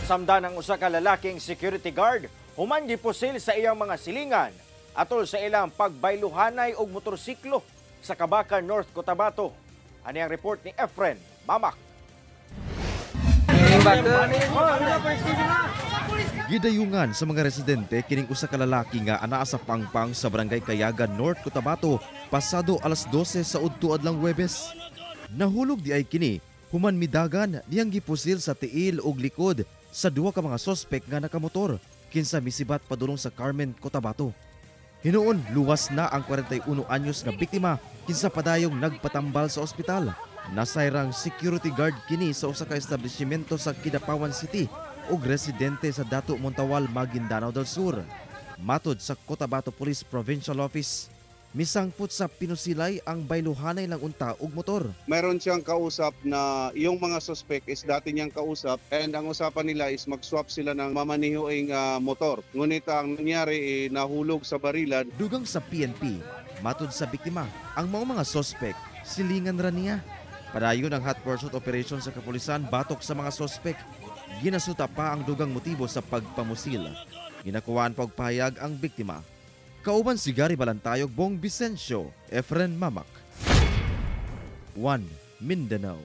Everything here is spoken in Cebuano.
Nasamdan ang usa ka lalaking security guard human gipusil sa iyang mga silingan atol sa ilang pagbayluhanay og motorsiklo sa Kabacan, North Cotabato. Ani ang report ni Efren Mamak. Gidayungan sa mga residente kining usa ka lalaki nga anaa sa pangpang sa Barangay Kayagan, North Cotabato, pasado alas 12 sa udto adlang Huwebes. Nahulog di ay kini human midagan niyang gipusil sa tiil ug likod sa duha ka mga sospek nga nakamotor kinsa misibat padulong sa Carmen, Cotabato. Hinuon luwas na ang 41 anyos nga biktima kinsa padayong nagpatambal sa ospital. Nasayrang security guard kini sa usa ka establishmento sa Kidapawan City ug residente sa Datu Montawal, Maguindanao del Sur. Matod sa Cotabato Police Provincial Office, misangpot sa pinusilay ang bayluhanay lang unta og motor. Meron siyang kausap na yung mga suspect is dati niyang kausap and ang usapan nila is mag-swap sila ng mamanihuing motor. Ngunit ang nangyari eh, nahulog sa barilan. Dugang sa PNP, matod sa biktima, ang mga sospek silingan ra niya. Padayon ang hot pursuit operation sa kapulisan batok sa mga sospek. Ginasuta pa ang dugang motibo sa pagpamusil. Ginakuhaan pa og pahayag ang biktima. Kauban si Gary Balantayog, Bong Vicencio, Efren Mamak. 1 Mindanao.